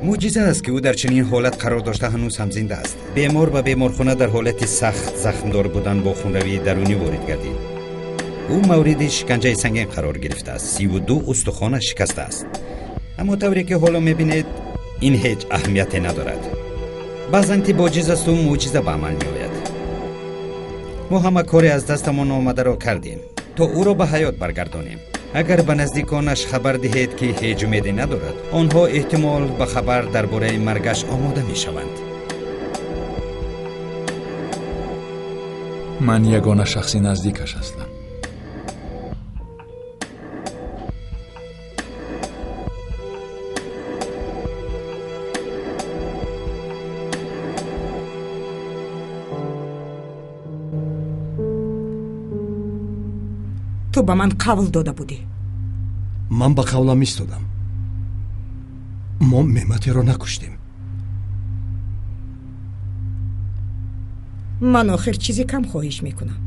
Мӯъҷиза аст, ки ӯ дар чунин ҳолат қарор дошта ҳанӯз ҳам зинда аст. Бемор ба беморхона дар ҳолати сахт захмдор будан бо хунравии дарунӣ ворид гардид. Ӯ мавриди шиканҷаи сангин қарор гирифтааст. 32 устухонаш шикастааст. Аммо тавре ки ҳоло мебинед, ин ҳеҷ аҳамияте надорад. Баъзан тиб оҷиз асту мӯъҷиза ба амал меояд. Мо ҳама коре аз дастамон омадаро кардем, то ӯро ба ҳаёт баргардонем. Агар ба наздиконаш хабар диҳед, ки ҳеҷ умеде надорад, онҳо эҳтимол ба хабар дар бораи маргаш омода мешаванд. Ман ягона шахси наздикаш ҳастам. Ту ба ман қавл дода будӣ. Ман ба қавлам истодам. Мо Мематеро накуштем. Ман охир чизи кам хоҳиш мекунам.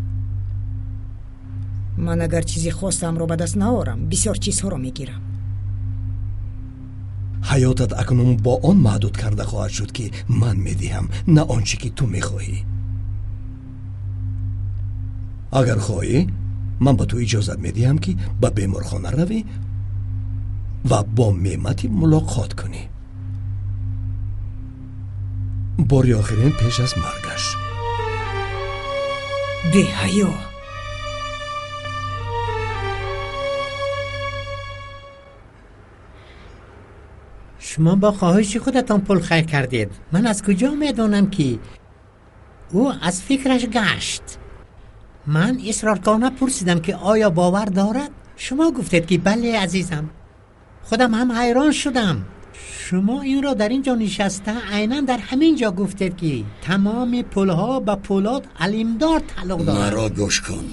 Ман агар чизи хостаамро ба даст наорам, бисёр чизҳоро мегирам. Ҳаётат акнун бо он маҳдуд карда хоҳад шуд, ки ман медиҳам, на он чӣ ки ту мехоҳӣ. Агар хоҳӣ, ман ба ту иҷозат медиҳам, ки ба беморхона равӣ ва бо Мемати мулоқот кунӣ. Бори охирин пеш аз маргаш. Беҳаё! Шумо бо хоҳиши худатон пул хайр кардед. Ман аз куҷо медонам, ки ӯ аз фикраш гашт? Ман исроркорона пурсидам, ки оё бовар дорад? Шумо гуфтед, ки бале, азизам. Худам ҳам ҳайрон шудам. Шумо инро дар ин ҷо нишаста айнан дар ҳамин ҷо гуфтед, ки тамоми пулҳо ба Пулод Алимдор тааллуқ дорад. Маро гӯш кун.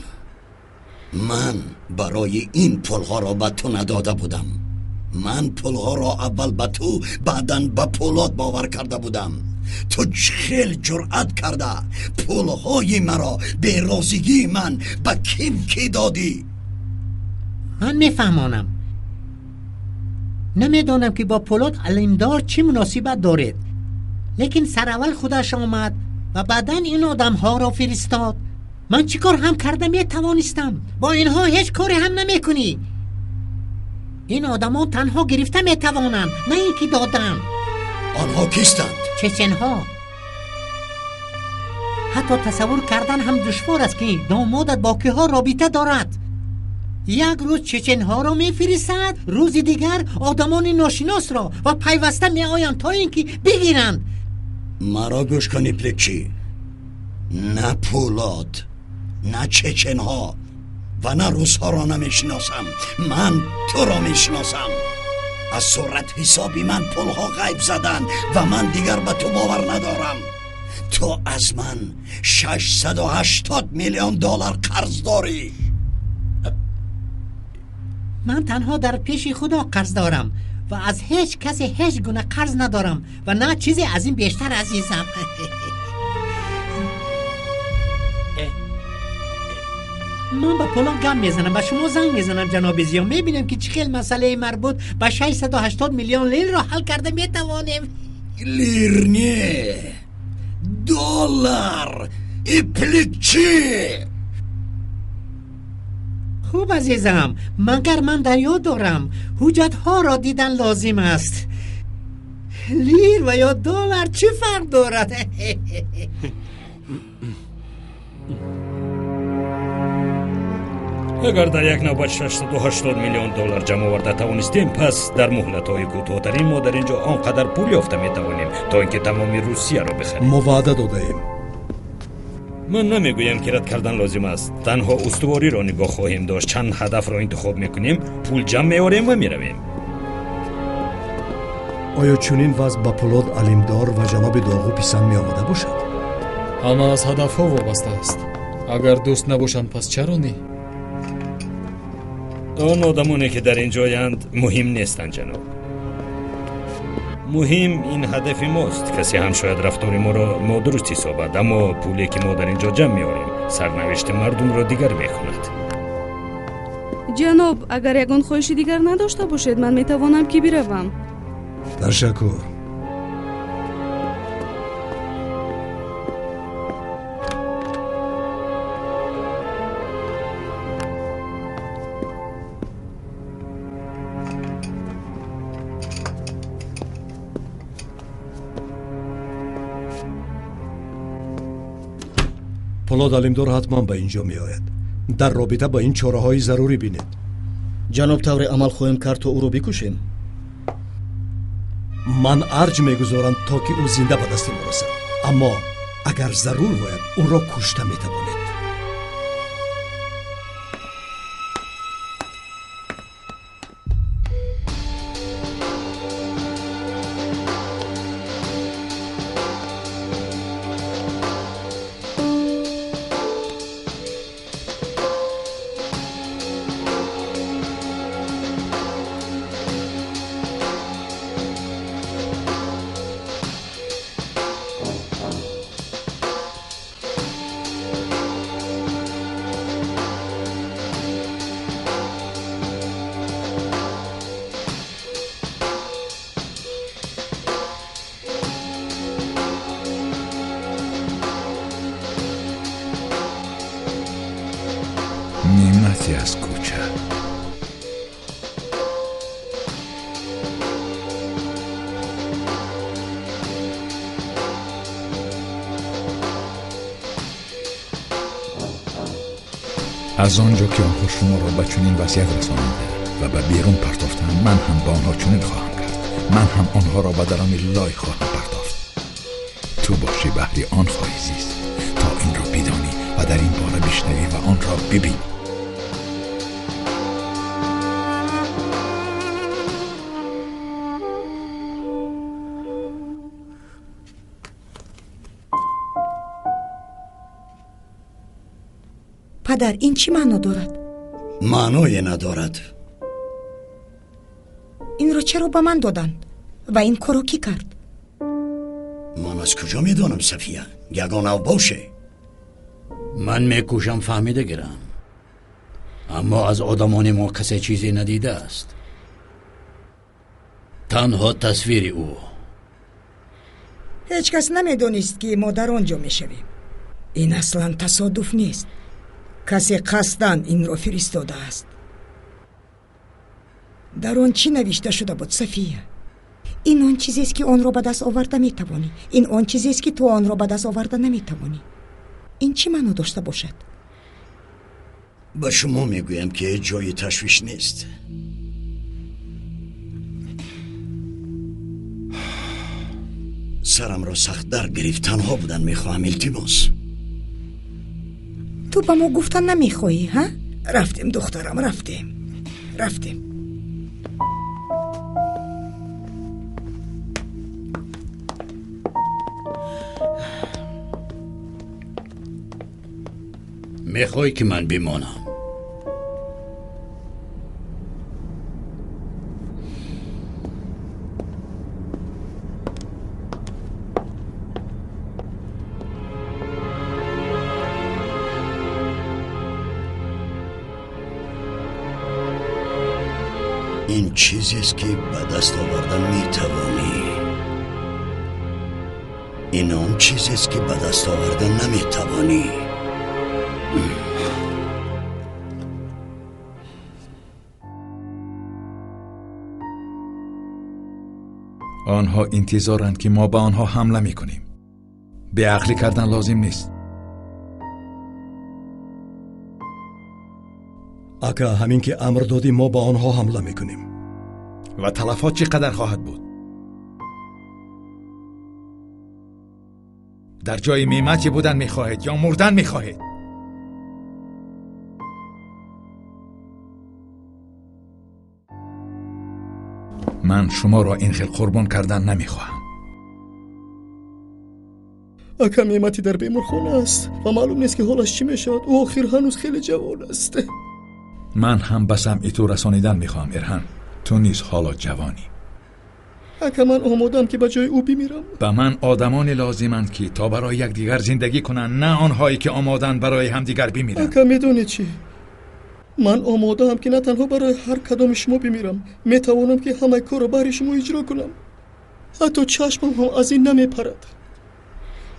Ман барои ин пулҳоро ба ту надода будам. Ман пулҳоро аввал ба ту, баъдан ба Пулод бовар карда будам. Ту хел ҷуръат карда пулҳои маро берозигии ман ба ким ки додӣ? Ман мефаҳмонам. Намедонам, ки бо Пулод Алимдор чӣ муносибат доред, лекин сараввал худаш омад ва баъдан ин одамҳоро фиристод. Ман чӣ кор ҳам карда метавонистам? Бо инҳо ҳеҷ коре ҳам намекунӣ. Ин одамон танҳо гирифта метавонанд, на ин ки додан. Онҳо кистанд? Чеченҳо. Ҳатто тасаввур кардан ҳам душвор аст, ки домодат бо киҳо робита дорад. Як рӯз чеченҳоро мефиристад, рӯзи дигар одамони ношиносро ва пайваста меоянд то ин ки бигиранд. Маро гӯш кун, Иплекчи. На Пулод, на чеченҳо ва на русҳоро намешиносам. Ман туро мешиносам. Аз сурат ҳисоби ман пулҳо ғайб заданд ва ман дигар ба ту бовар надорам. Ту аз ман 680 миллион доллар қарз дорӣ. Ман танҳо дар пеши Худо қарз дорам ва аз ҳеҷ касе ҳеҷ гуна қарз надорам ва на чизе аз ин бештар, азизам. Ман ба Пулод гап мезанам, ба шумо занг мезанам, ҷаноби Зиё. Мебинем, ки чӣ хел масъалаи марбут ба 680 миллион лирро ҳал карда метавонем. Лир не, доллар. Иплекчи! Хуб, азизам, магар ман дар ёд дорам, ҳуҷҷатҳоро дидан лозим аст. Лир ва ё доллар чӣ фарқ дорад? Агар дар як навбат 680 миллион доллар ҷамъ оварда тавонистем, пас дар муҳлатҳои кӯтоҳтарин мо дар ин ҷо он қадар пул ёфта метавонем, то ин ки тамоми Русияро бихарем. Мо ваъда додаем. Ман намегӯям, ки рад кардан лозим аст. Танҳо устувориро нигоҳ хоҳем дошт. Чанд ҳадафро интихоб мекунем, пул ҷамъ меорем ва меравем. Оё чунин вазъ ба Пулод Алимдор ва ҷаноби Доғу писанд меомада бошад? Ҳама аз ҳадафҳо вобаста аст. Агар дӯст набошанд, пас чаро не? Он одамоне ки дар ин ҷоянд муҳим нестанд, ҷаноб. Муҳим ин ҳадафи мост. Касе ҳам шояд рафтори моро нодуруст ҳисобад, аммо пуле ки мо дар ин ҷо ҷамъ меорем, сарнавишти мардумро дигар мекунад. Ҷаноб, агар ягон хоҳиши дигар надошта бошед, ман метавонам ки биравам. Ташаккур. Пулод Алимдор ҳатман ба инҷо меояд. Дар робита ба ин чораҳои зарурӣ бинед. Ҷаноб, тавре амал хоҳем кард то ӯро бикушем? Ман арҷ мегузорам то ки ӯ зинда ба дасти мо расад, аммо агар зарур бояд ӯро кушта метавонед. Мемати аз кӯча. Аз он ҷо ки онҳо шуморо ба чунин вазъият расонида ва ба берун партофтанд, ман ҳам ба онҳо чунин хоҳам кард. Ман ҳам онҳоро ба дарони лой хоҳам партофт. Ту бошӣ баҳри он хоҳӣ зист то инро бидонӣ ва дар ин бора бишнавӣ ва онро бибинӣ. Падар, ин чӣ маъно дорад? Маъное надорад. Инро чаро ба ман доданд ва ин корро кӣ кард? Ман аз куҷо медонам, Сафия? Ягон авбоше. Ман мекӯшам фаҳмида гирам, аммо аз одамони мо касе чизе надидааст. Танҳо тасвири ӯ. Ҳеҷ кас намедонист, ки мо дар он ҷо мешавем. Ин аслан тасодуф нест. Касе қасдан инро фиристодааст. Дар он чӣ навишта шуда буд, Сафия? Ин он чизест, ки онро ба даст оварда метавонӣ. Ин он чизест, ки ту онро ба даст оварда наметавонӣ. Ин чӣ маъно дошта бошад? Ба шумо мегӯям, ки ҳеҷ ҷои ташвиш нест. Сарамро сахт дар гирифт. Танҳо будан мехоҳам, илтимос. Ту ба мо гуфтан намехоҳӣ, ҳа? Рафтем, духтарам, рафтем, рафтем. Мехоҳӣ ки ман бимонам? Ин чизест, ки ба даст оварда метавонӣ. Ин он чизест, ки ба даст оварда наметавонӣ. Онҳо интизоранд, ки мо ба онҳо ҳамла мекунем. Беақлӣ кардан лозим нест. Ака, ҳамин ки амр додӣ, мо ба онҳо ҳамла мекунем. Ва талафот чӣ қадар хоҳад буд? Дар ҷои мемати будан мехоҳед ё мурдан мехоҳед? Ман шуморо ин хел қурбон кардан намехоҳам. Ака, Мемати дар беморхона аст ва маълум нест, ки ҳолаш чӣ мешавад. Ӯ охир ҳанӯз хеле ҷавон аст. Ман ҳам ба самъи ту расонидан мехоҳам, Эрҳан. Ту низ ҳоло ҷавонӣ. Ака, ман омодаам, ки ба ҷои ӯ бимирам. Ба ман одамоне лозиманд, ки то барои якдигар зиндагӣ кунанд, на онҳое ки омодаанд барои ҳамдигар бимиранд. Ака, медонӣ чӣ? Ман омодаам, ки на танҳо барои ҳар кадоми шумо бимирам, метавонам, ки ҳамаи корро баҳри шумо иҷро кунам. Ҳатто чашмам ҳам аз ин намепарад.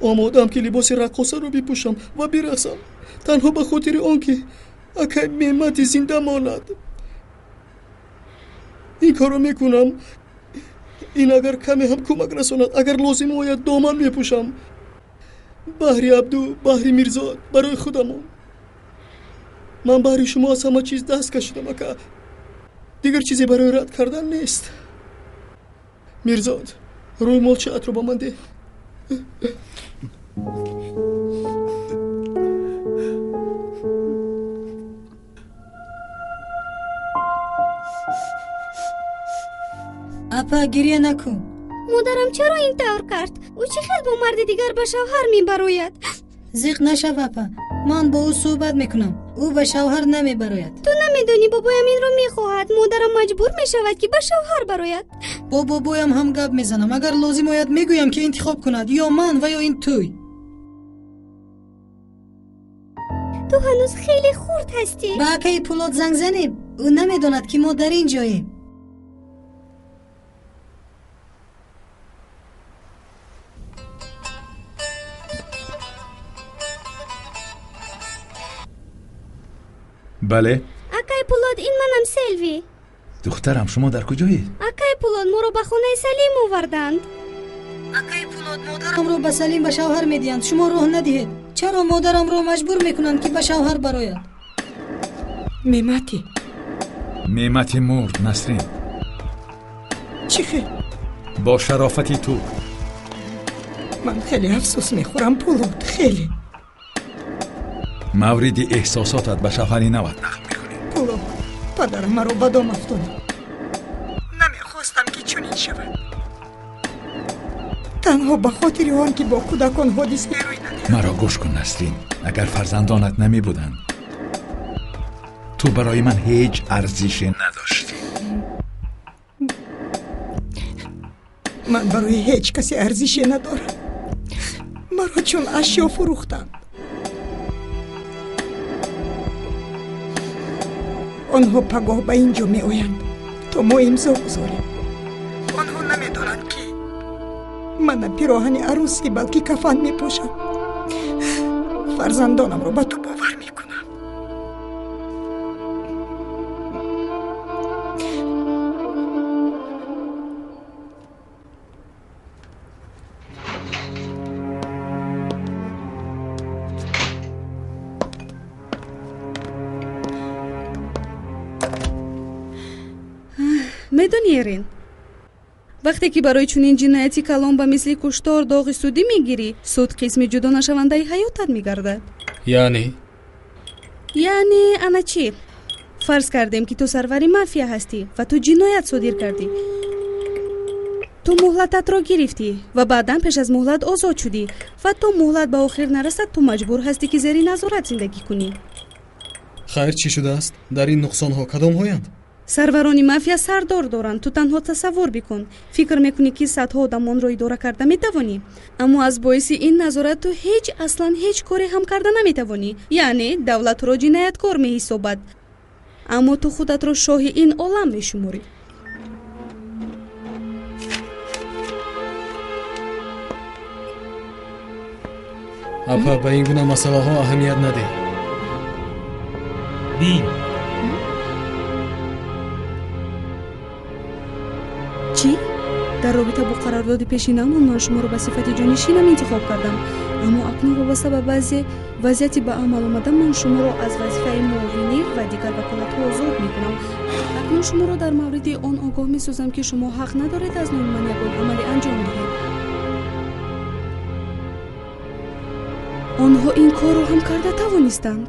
Омодаам, ки либоси раққосаро бипӯшам ва бирақсам, танҳо ба хотири он ки акай Мемати зинда монад. Ин корро мекунам. Ин агар каме ҳам кӯмак расонад, агар лозим ояд, доман мепӯшам. Баҳри Абду, баҳри Мирзод, барои худамон. Ман баҳри шумо аз ҳама чиз даст кашидам, ака. Дигар чизе барои рад кардан нест. Мирзод, рӯймолчаатро ба ман деҳ. Апа, гирья накун. Модарам чаро ин тавр кард? Ӯ чӣ хел бо марди дигар ба шавҳар мебарояд? Зиқ нашав, апа. Ман бо ӯ суҳбат мекунам. Ӯ ба шавҳар намебарояд. Ту намедонӣ, бобоям инро мехоҳад. Модарам маҷбур мешавад, ки ба шавҳар барояд. Бо бобоям ҳам гап мезанам. Агар лозим ояд, мегӯям, ки интихоб кунад ё ман ва ё ин тӯй. Ту ҳанӯз хеле хурд ҳастӣ. Ба акаи Пулод занг занем. Ӯ намедонад, ки мо дар ин ҷоем. Бале. Акай Пулод, ин манам Селви. Духтарам, шумо дар куҷоед? Акай Пулод, моро ба хонаи Салим оварданд. Акай Пулод, модарамро ба Салим ба шавҳар медиҳанд. Шумо роҳ надиҳед. Чаро модарамро маҷбур мекунанд, ки ба шавҳар барояд? Мемати. Мемати мурд, Насрин. Чӣ хел? Бо шарофати ту. Ман хеле афсӯс мехӯрам, Пулод, хеле. Мавриди эҳсосотат ба шавҳари нават нақл мекунӣ. Пулод, падарам маро ба дом афтонад. Намехостам, ки чунин шавад. Танҳо ба хотири он, ки бо кӯдакон ҳодисае рӯй надиҳад. Маро гӯш кун, Насрин. Агар фарзандонат намебуданд, ту барои ман ҳеҷ арзише надоштӣ. Ман барои ҳеҷ касе арзише надорам. Маро чун ашё фурӯхтанд. Онҳо пагоҳ ба ин ҷо меоянд, то мо имзо гузорем. Онҳо намедонанд, ки ман на пироҳани арӯсӣ, балки кафан мепӯшам. Фарзандонамро ба ту бовар мекунам. Медонӣ, Эрин, вақте ки барои чунин ҷинояти калон ба мисли куштор доғи судӣ мегирӣ, суд қисми ҷудонашавандаи ҳаётат мегардад. Яъне? Яъне ана чӣ? Фарз кардем, ки ту сарвари мафия ҳастӣ ва ту ҷиноят содир кардӣ. Ту муҳлататро гирифтӣ ва баъдан пеш аз муҳлат озод шудӣ ва то муҳлат ба охир нарасад, ту маҷбур ҳастӣ, ки зери назорат зиндагӣ кунӣ. Хайр, чӣ шудааст? Дар ин нуқсонҳо кадомҳоянд? Сарварони мафия сардор доранд. Ту танҳо тасаввур бикун. Фикр мекунӣ, ки садҳо одамонро идора карда метавонӣ, аммо аз боиси ин назорат ту ҳеҷ, аслан ҳеҷ коре ҳам карда наметавонӣ. Яъне давлат туро ҷинояткор меҳисобад, аммо ту худатро шоҳи ин олам мешуморӣ. Апа, ба ин гуна масъалаҳо аҳамият надеҳ. Бин. Чӣ? Дар робита бо қарордоди пешинамон ман шуморо ба сифати ҷонишинам интихоб кардам, аммо акнун вобаста ба баъзе вазъияти ба амал омада ман шуморо аз вазифаи муовинӣ ва дигар ваколатҳо озод мекунам. Акнун шуморо дар мавриди он огоҳ месозам, ки шумо ҳақ надоред аз номи ман ягон амале анҷом диҳед. Онҳо ин корро ҳам карда тавонистанд.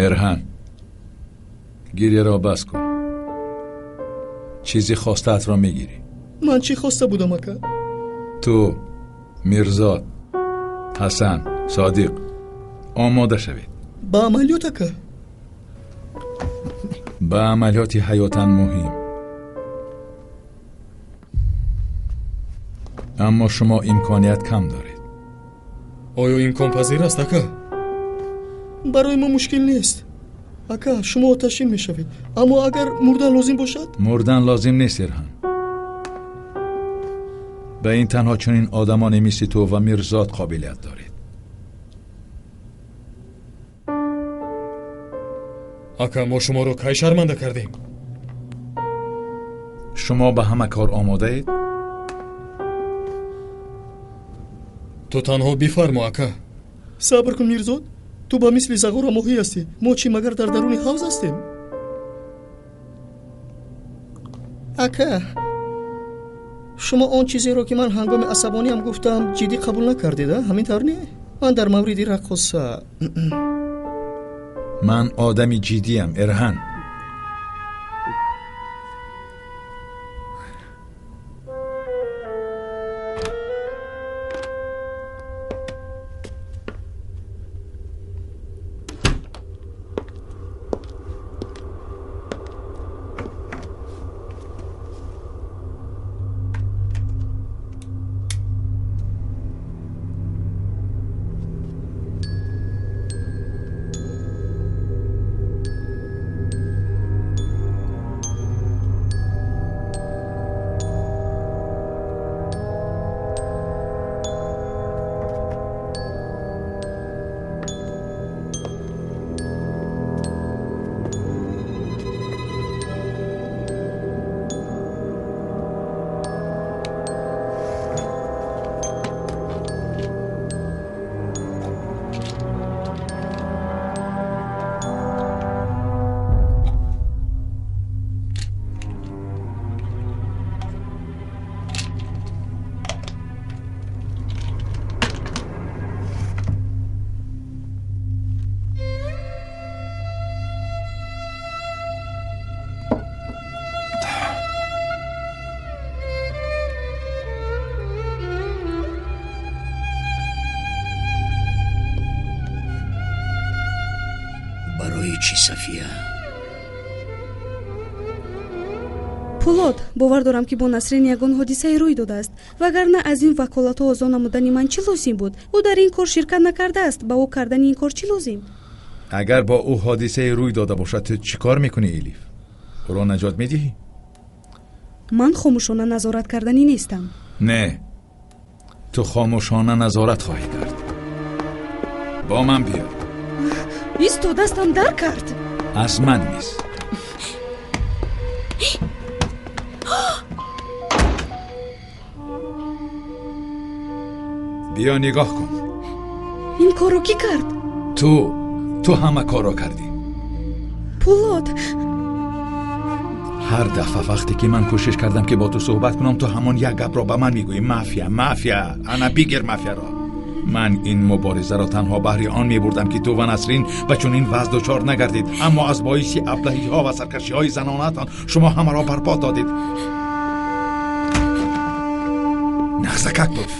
Эрҳан, гирьяро бас кун. Чизи хостаатро мегирӣ. Ман чӣ хоста будам, ака? Ту, Мирзод, Ҳасан, Содиқ омода шавед. Ба амалиёт, ака? Ба амалиёти ҳаётан муҳим. Аммо шумо имконият кам доред. Оё имконпазир аст, ака? Барои мо мушкил нест, ака. Шумо оташин мешавед, аммо агар мурдан лозим бошад? Мурдан лозим нест, Эрҳан. Ба ин танҳо чунин одамоне мисли ту ва Мирзод қобилият доред. Ака, мо шуморо кай шарманда кардем? Шумо ба ҳама кор омодаед? Ту танҳо бифармо, ака. Сабр кун, Мирзод. Ту ба мисли зағора моҳӣ ҳастӣ. Мо чӣ магар дар даруни ҳавз ҳастем? Ака, шумо он чизеро ки ман ҳангоми асабониам гуфтам ҷиддӣ қабул накардед, ҳамин тавр не? Ман дар мавриди раққоса. Ман одами ҷиддиам, Эрҳан. Барои чӣ, Сафия? Пулод, бовар дорам, ки бо Насрин ягон ҳодисае рӯй додааст, вагарна аз ин ваколатҳо озод намудани ман чӣ лозим буд? Ӯ дар ин кор ширкат накардааст, ба ӯ кардани ин кор чӣ лозим? Агар бо ӯ ҳодисае рӯй дода бошад, ту чӣ кор мекунӣ, Элиф? Ӯро наҷот медиҳӣ? Ман хомӯшона назорат карданӣ нестам. Не, ту хомӯшона назорат хоҳӣ кард. Бо ман биё. Исто, дастам дар кард. Аз ман низ. Биё нигоҳ кун. Ин корро кӣ кард? Ту ҳама корро кардӣ. Пулод. Ҳар дафъа вақте ки ман кӯшиш кардам, ки бо ту суҳбат кунам, ту ҳамон як гапро ба ман мегӯӣ: мафия, мафия. Ана бигир мафияро. Ман ин муборизаро танҳо баҳри он мебурдам, ки ту ва Насрин ба чунин вазъ дучор нагардид, аммо аз боиси аблаҳиҳо ва саркашиҳои занонаатон шумо ҳамаро барбод додед. Нағзакак буд.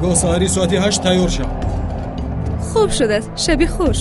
Пагоҳ саҳари соати 8 тайёр шав. Хуб шудааст, шаби хуш.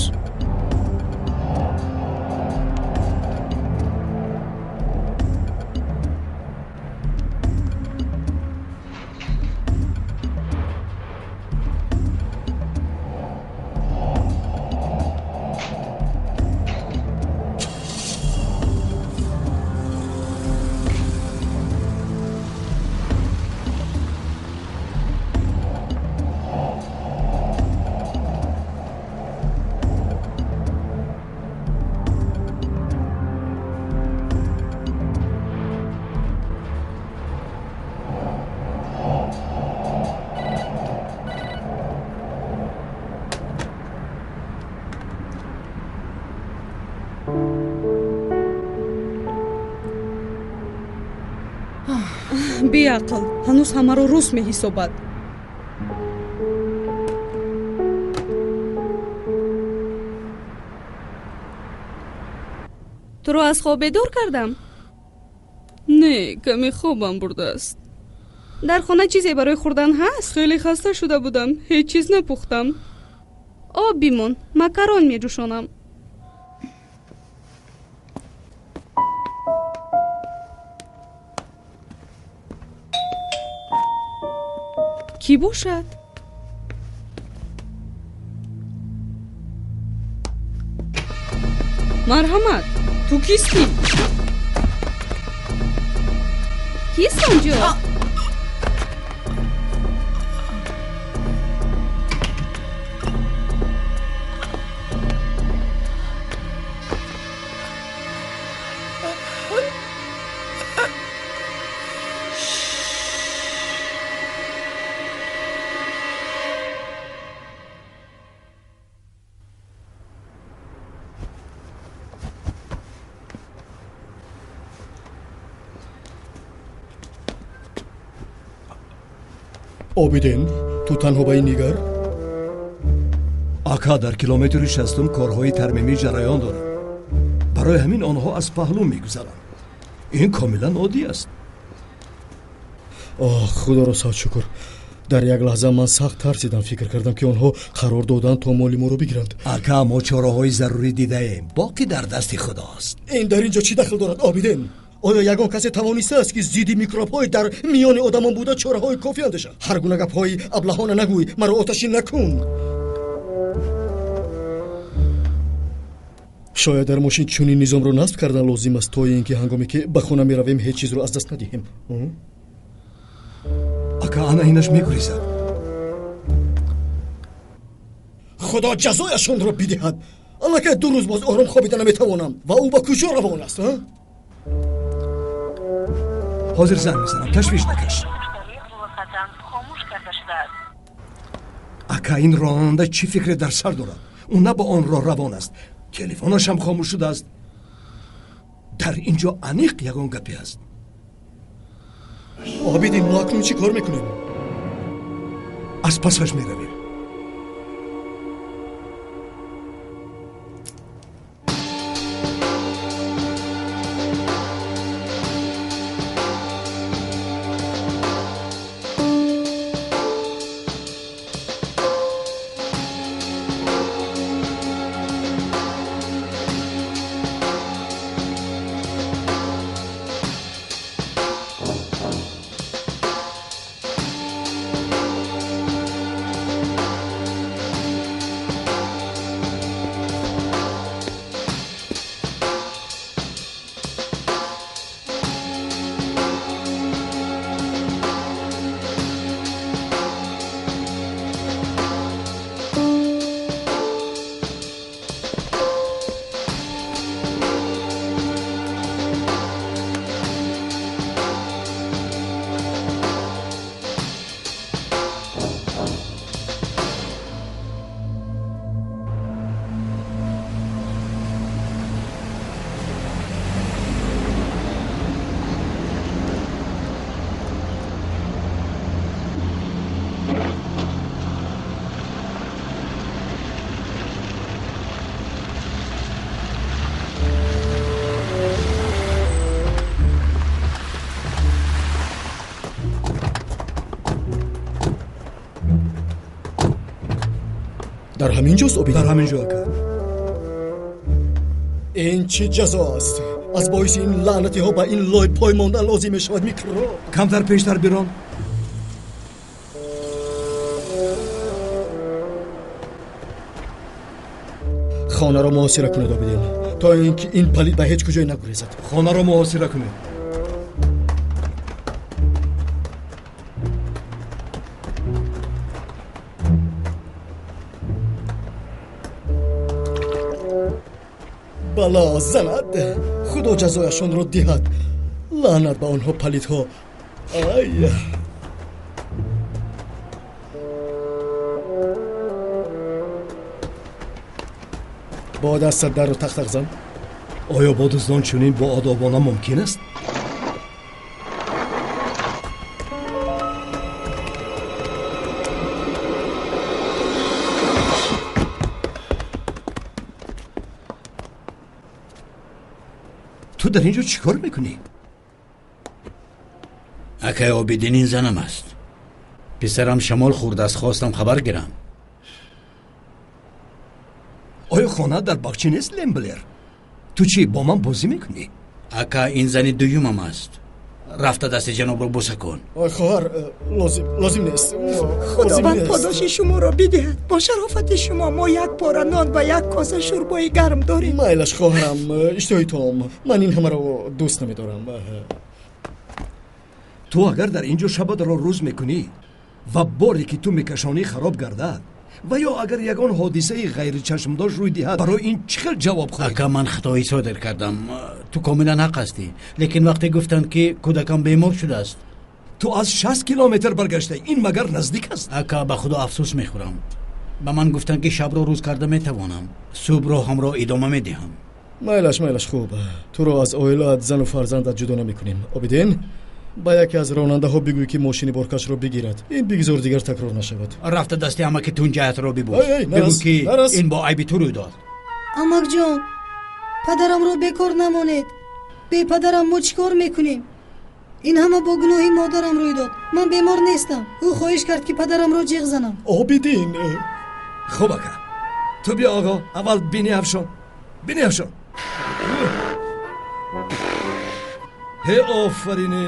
Беақл, ҳанӯз ҳамаро рус меҳисобад. Туро аз хоб бедор кардам? Не, каме хобам бурдааст. Дар хона чизе барои хӯрдан ҳаст? Хеле хаста шуда будам, ҳеҷ чиз напухтам. Об бимон, макарон меҷӯшонам. Кӣ бошад? Марҳамат, ту кистӣ? Кист онҷо? Обидин, ту танҳо ба ин нигар? Ака, дар километри 60 корҳои тармимӣ ҷараён дорад. Барои ҳамин онҳо аз паҳлӯ мегузаранд. Ин комилан оддӣ аст. Оҳ, худоро сад шукр. Дар як лаҳза ман сахт тарсидам, фикр кардам, ки онҳо қарор доданд то моли моро бигиранд. Ака, мо чораҳои зарурӣ дидаем. Боқӣ дар дасти худост. Ин дар ин ҷо чӣ дахл дорад, Обидин? Оё ягон касе тавонистааст, ки зидди микробҳои дар миёни одамон буда чораҳои кофӣ андешад? Ҳар гуна гапҳои аблаҳона нагӯй, маро оташин накун. Шояд дар мошин чунин низомро насб кардан лозим аст, то ин ки ҳангоме ки ба хона меравем ҳеҷ чизро аз даст надиҳем. Ака, ана инаш мегурезад. Худо ҷазояшонро бидиҳад. Аллакай 2 рӯз боз ором хобида наметавонам. Ва ӯ ба куҷо равон аст? Ҳозир занг мезанам, ташвиш накаш. Ака, ин ронанда чӣ фикре дар сар дорад? Ӯ на ба он роҳ равон аст. Телефонашам хомӯш шудааст. Дар ин ҷо аниқ ягон гапе аст. Обидин, мо акнун чӣ кор мекунем? Аз пасаш меравем. Дар ҳамин ҷост, Обидин? Дар ҳамин ҷо, ака. Ин чӣ ҷазо аст? Аз боиси ин лаънатиҳо ба ин лой пой мондан лозим мешавад. Микроб. Камтар пештар бирон. Хонаро муҳосира кунед, Обидин, то ин ки ин палид ба ҳеҷ куҷое нагурезад. Хонаро муҳосира кунед. Бало занад, худо ҷазояшонро диҳад. Лаънат ба онҳо палидҳо. Ай! Бо дастат дарро тақтақ зан. Оё бо дуздон чунин боодобона мумкин аст? Ту дар ин ҷо чӣ кор мекунӣ? Акай Обидин, ин занам аст. Писарам шамол хӯрдааст, хостам хабар гирам. Оё хона дар боғча нест, Лемблер? Ту чӣ, бо ман бозӣ мекунӣ? Ака, ин зани дуюмам аст. Рафта дасти ҷанобро бӯса кун. Ой хоҳар, лозим нест. Худованд подоши шуморо бидиҳад. Бо шарофати шумо мо як пора нон ва як коса шӯрбои гарм дорем. Майлаш хоҳарам, иштиҳои том. Ман ин ҳамаро дӯст намедорам. Ту агар дар ин ҷо шабатро рӯз мекунӣ ва боре ки ту мекашонӣ хароб гардад, ва ё агар ягон ҳодисаи ғайричашмдошт рӯй диҳад, барои ин чӣ хел ҷавоб хоҳӣ? Ака, ман хатоӣ содир кардам. Ту комилан ҳақ ҳастӣ, лекин вақте гуфтанд ки кӯдакам бемор шудааст. Ту аз 60 километр баргаштаӣ, ин магар наздик аст? Ака, ба худо афсӯс мехӯрам. Ба ман гуфтанд ки шабро рӯз карда метавонам, субҳ роҳамро идома медиҳам. Майлаш, хуб. Туро аз оилаат, зану фарзандат ҷудо намекунем. Обидин, ба яке аз ронандаҳо бигӯй ки мошини боркашро бигирад. Ин бигзор дигар такрор нашавад. Рафта дасти амаки тунҷаятро бибӯс. Бигӯ ки ин бо айби ту рӯй дод. Амакҷон, падарамро бекор намонед. Бе падарам мо чӣ кор мекунем? Ин ҳама бо гуноҳи модарам рӯй дод. Ман бемор нестам. Ӯ хоҳиш кард ки падарамро ҷиғ занам. Обидин. Хуб ака, ту биё оғо, аввал бини афшон. Бини афшон. Ҳе, офарине!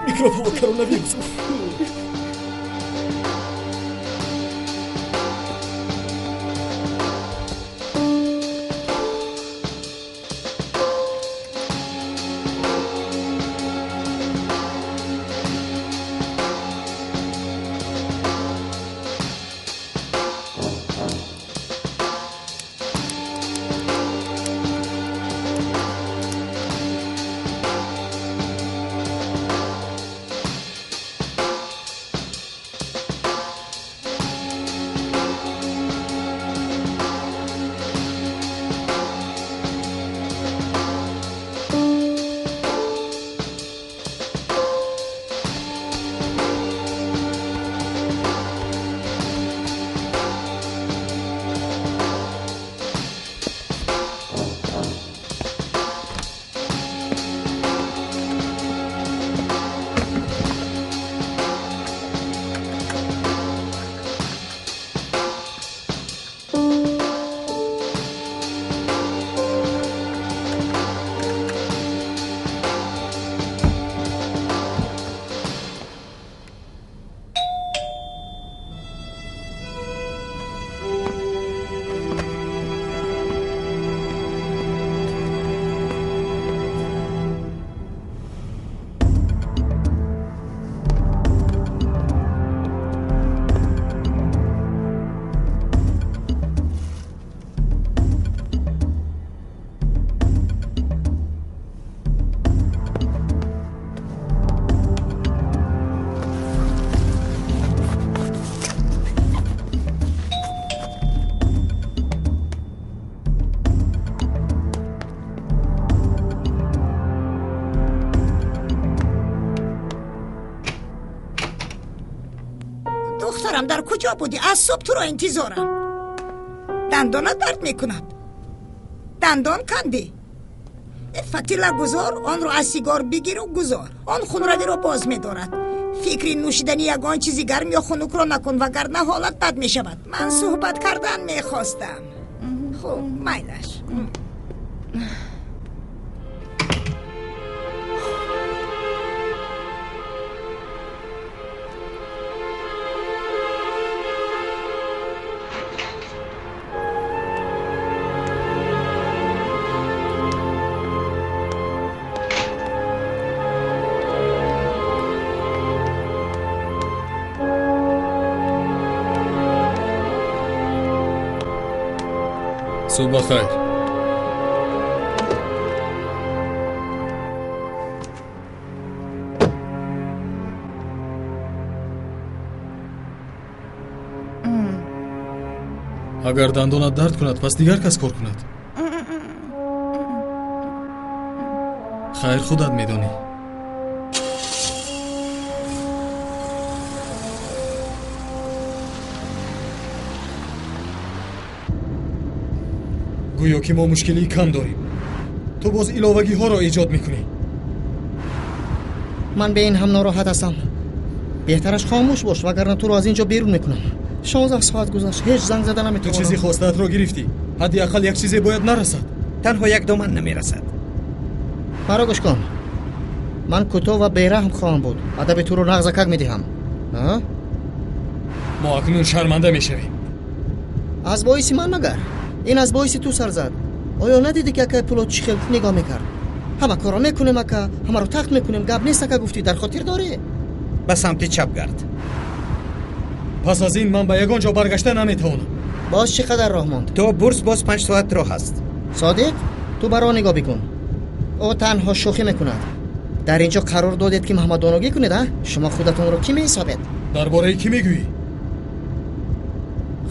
Микрофон ва коронавирус. دخترم در کجا بودی؟ از صبح تو را انتظارم. دندانت درد میکند. دندان کندی. فتیله گذار، آن را از سیگار بگیر و گذار. آن خونروی را باز می‌دارد. فکری نوشیدن یگان چیزی گرم یا خنک را نکن، وگرنه حالت بد می‌شود. من صحبت کردن می‌خواستم. خب میلش. صبح بخیر. агар дандонат дард кунад, пас дигар кас кор кунад. Хайр, худат медонӣ. Гӯё ки мо мушкилии кам дорем. Ту боз иловагиҳоро эҷод мекунӣ. Ман ба ин ҳам нороҳат ҳастам. Беҳтараш хомӯш бош, вагарна туро аз ин ҷо берун мекунам. 16 соат гузашт, ҳеҷ занг зада наметавонам. Ту чизи хостаатро гирифтӣ. Ҳадди ақал як чизе бояд нарасад. Танҳо як доман намерасад. Маро гӯш кун. Ман кӯтоҳ ва бераҳм хоҳам буд. Адаби туро нағзакак медиҳам. Мо акнун шарманда мешавем. Аз боиси ман магар? Ин аз боиси ту сар зад. Оё надидӣ ки акай Пулод чӣ хел нигоҳ мекард? Ҳама корро мекунем ака, ҳамаро тахт мекунем, гап нест ака гуфтӣ, дар хотир дорӣ? Ба самти чап гард. Пас аз ин ман ба ягон ҷо баргашта наметавонам. Боз чӣ қадар роҳ монд? То Бурс боз 5 соат роҳ аст. Содиқ, ту ба роҳ нигоҳ бикун. Ӯ танҳо шӯхӣ мекунад. Дар ин ҷо қарор додед ки муҳаммадоногӣ кунед, а? Шумо худатонро кӣ меҳисобед? Дар бораи кӣ мегӯӣ?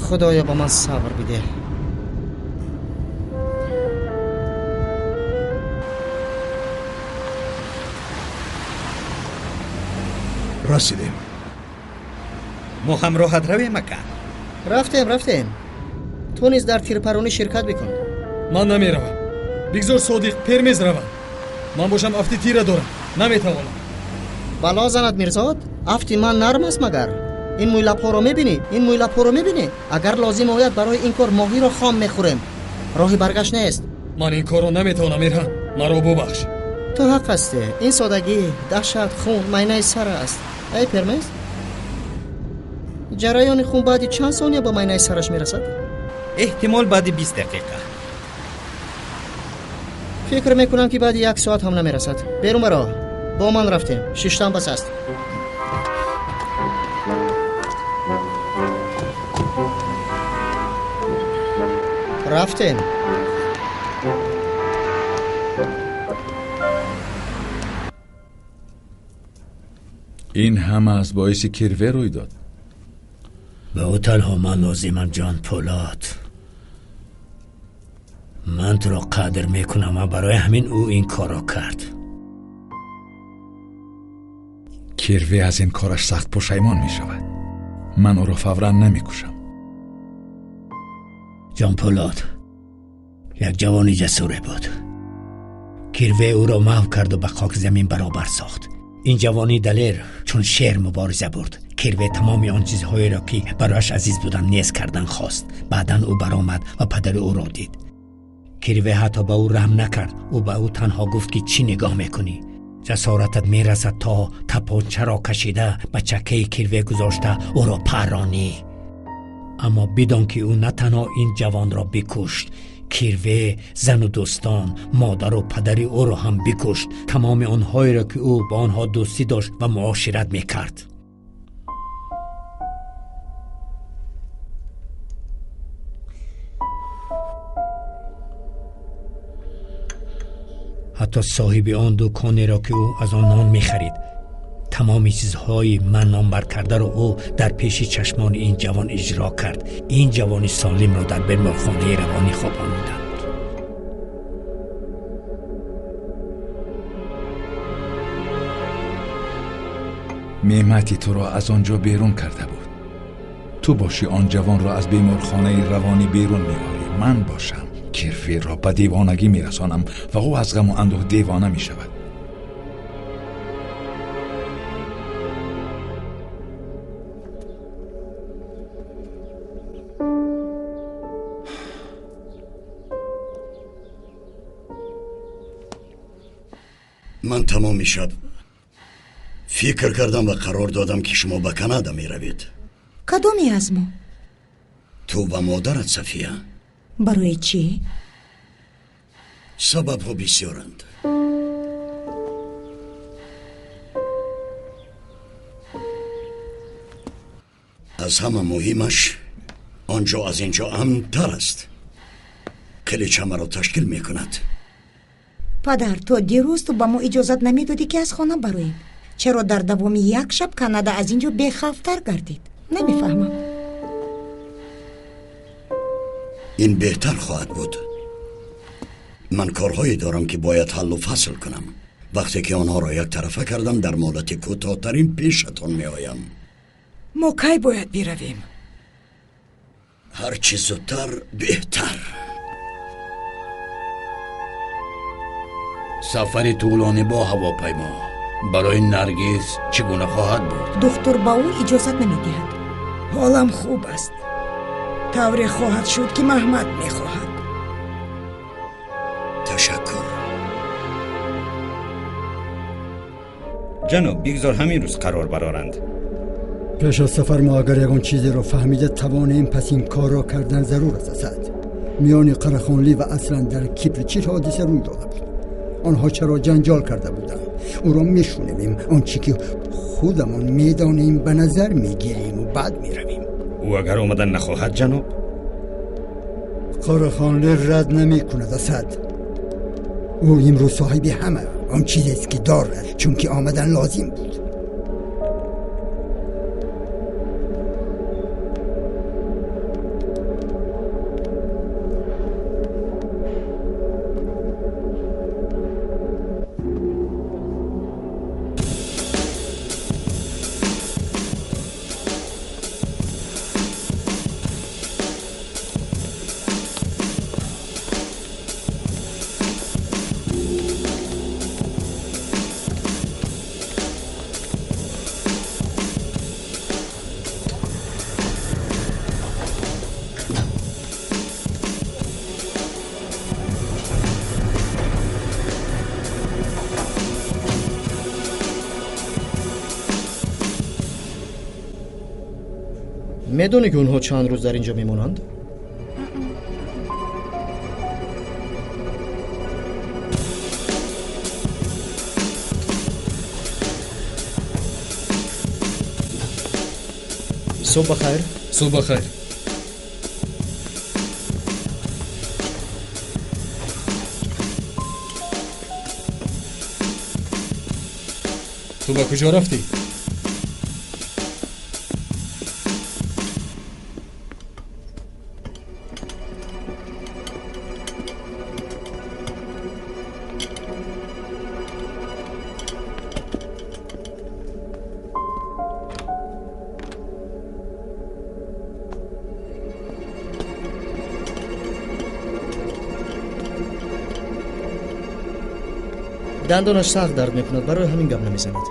Худоё, ба ман сабр бидеҳ. Расидем. Мо ҳамроҳат равем, ака? Рафтем, рафтем. Ту низ дар тирпаронӣ ширкат бикун. Ман намеравам. Бигзор Содиқ Пермез равад. Ман бошам афти тира дорам, наметавонам. Бало занад Мирзод, афти ман нарм аст магар? Ин мӯйлабҳоро мебинӣ? Ин мӯйлабҳоро мебинӣ? Агар лозим ояд барои ин кор моҳиро хом мехӯрем. Роҳи баргашт нест. Ман ин корро наметавонам, Эрҳан. Маро бубахш. Ту ҳақ ҳастӣ. Ин содагӣ, даҳшат, хун майнаи сар аст. Эй Пермез, ҷараёни хун баъди чанд сония ба майнаи сараш мерасад? Эҳтимол баъди 20 дақиқа. Фикр мекунам ки баъди 1 соат ҳам намерасад. Берун баро. Бо ман рафтем. Шиштан бас аст. Рафтем. Ин ҳама аз боиси кирве рӯй дод. Ба ӯ танҳо ман лозимам, ҷон Пулод. Ман туро қадр мекунам ва барои ҳамин ӯ ин корро кард. Кирве аз ин кораш сахт пушаймон мешавад. Ман ӯро фавран намекушам. Ҷон Пулод як ҷавони ҷасуре буд. Кирве ӯро маҳв карду ба хоки замин баробар сохт. Ин ҷавони далер чун шер мубориза бурд. Кирве тамоми он чизҳоеро ки барояш азиз буданд нез кардан хост. Баъдан ӯ баромад ва падари ӯро дид. Кирве ҳатто ба ӯ раҳм накард. Ӯ ба ӯ танҳо гуфт ки чӣ нигоҳ мекунӣ? Ҷасоратат мерасад то тапончаро кашида ба чаккаи Кирве гузошта ӯро парронӣ. Аммо бидон ки ӯ на танҳо ин ҷавонро бикушт, Кирве зану дӯстон, модару падари ӯро ҳам бикушт, тамоми онҳоеро ки ӯ ба онҳо дӯстӣ дошт ва муошират мекард. Ҳатто соҳиби он дуконеро ки ӯ аз он нон мехарид, тамоми чизҳои ман номбар кардаро ӯ дар пеши чашмони ин ҷавон иҷро кард. Ин ҷавони солимро дар беморхонаи равонӣ хобониданд. Меҳмати туро аз он ҷо берун карда буд. Ту бошӣ он ҷавонро аз беморхонаи равонӣ берун меорӣ. Ман бошам кирфирро ба девонагӣ мерасонам ва ӯ аз ғаму андӯҳ девона мешавад. Ман тамоми шаб фикр кардам ва қарор додам ки шумо ба Канада меравед. Кадоме аз мо? Ту ва модарат, Сафия. Барои чӣ? Сабабҳо бисёранд. Аз ҳама муҳимаш он ҷо аз ин ҷо амнтар аст. Қилич ҳамаро ташкил мекунад. Падар, то дирӯз ту ба мо иҷозат намедодӣ ки аз хона бароем. Чаро дар давоми як шаб Канада аз ин ҷо бехавфтар гардид? Намефаҳмам. Ин беҳтар хоҳад буд. Ман корҳое дорам ки бояд ҳаллу фасл кунам. Вақте ки онҳоро яктарафа кардам, дар муҳлати кӯтоҳтарин пешатон меоям. Мо кай бояд биравем? Ҳар чӣ зудтар беҳтар. Сафари тӯлонӣ бо ҳавопаймо барои Наргиз чӣ гуна хоҳад буд? Духтур ба ӯ иҷозат намедиҳад. Ҳолам хуб аст. Тавре хоҳад шуд, ки Маҳмад мехоҳад. Ташаккур. Ҷаноб, бигзор ҳамин рӯз қарор бароранд. Пеш аз сафар мо агар ягон чизеро фаҳмида тавонем, пас ин корро кардан зарур аст. Асад, миёни Қарахонлӣ ва аслан дар Кипр чӣ ҳодиса рӯй дода буд? Онҳо чаро ҷанҷол карда буданд? Ӯро мешунавем, он чӣ ки худамон медонем ба назар мегирем ва баъд меравем. Ӯ агар омадан нахоҳад, ҷаноб? Қарахонлӣ рад намекунад, Асад. Ӯ имрӯз соҳиби ҳама он чизест, ки дорад, чунки омадан лозим буд. Медонӣ, ки онҳо чанд рӯз дар ин ҷо мемонанд? Субҳ ба хайр. Субҳ ба хайр. Ту ба куҷо рафтӣ? Дандонаш сахт дард мекунад, барои ҳамин гап намезанад.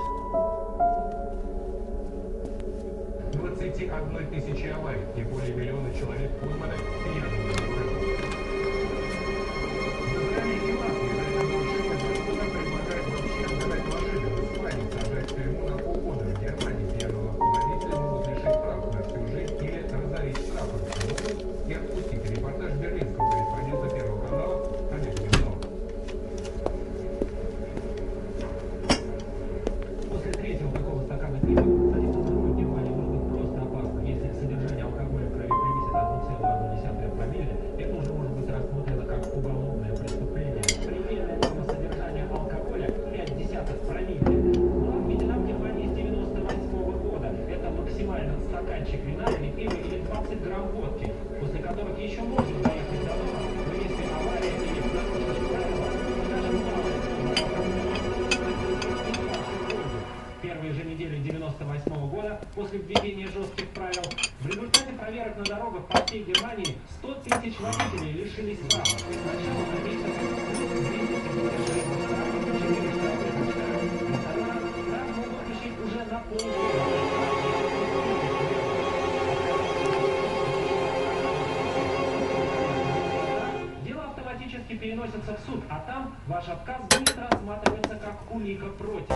Переносятся в суд, а там ваш отказ будет рассматриваться как улика против.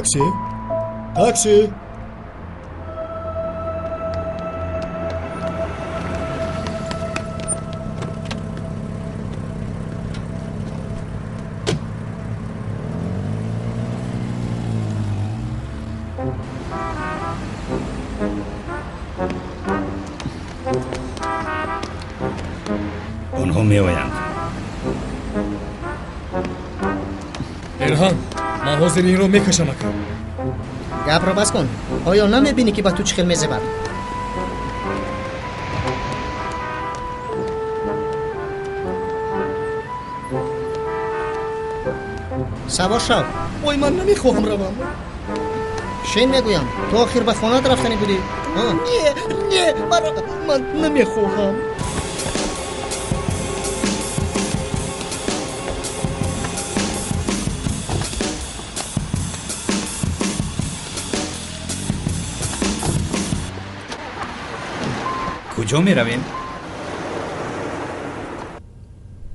Такси, такси. Онҳо меоянд. Эрҳан, ман ҳозир инро мекашам, ака. Гапро бас кун. Оё намебинӣ, ки ба ту чӣ хел мезебад? Савор шав. Ой, ман намехоҳам равам. Шин, мегӯям. Ту охир ба хонаат рафтанӣ будӣ. Не, не, ман намехоҳам. Куҷо меравем?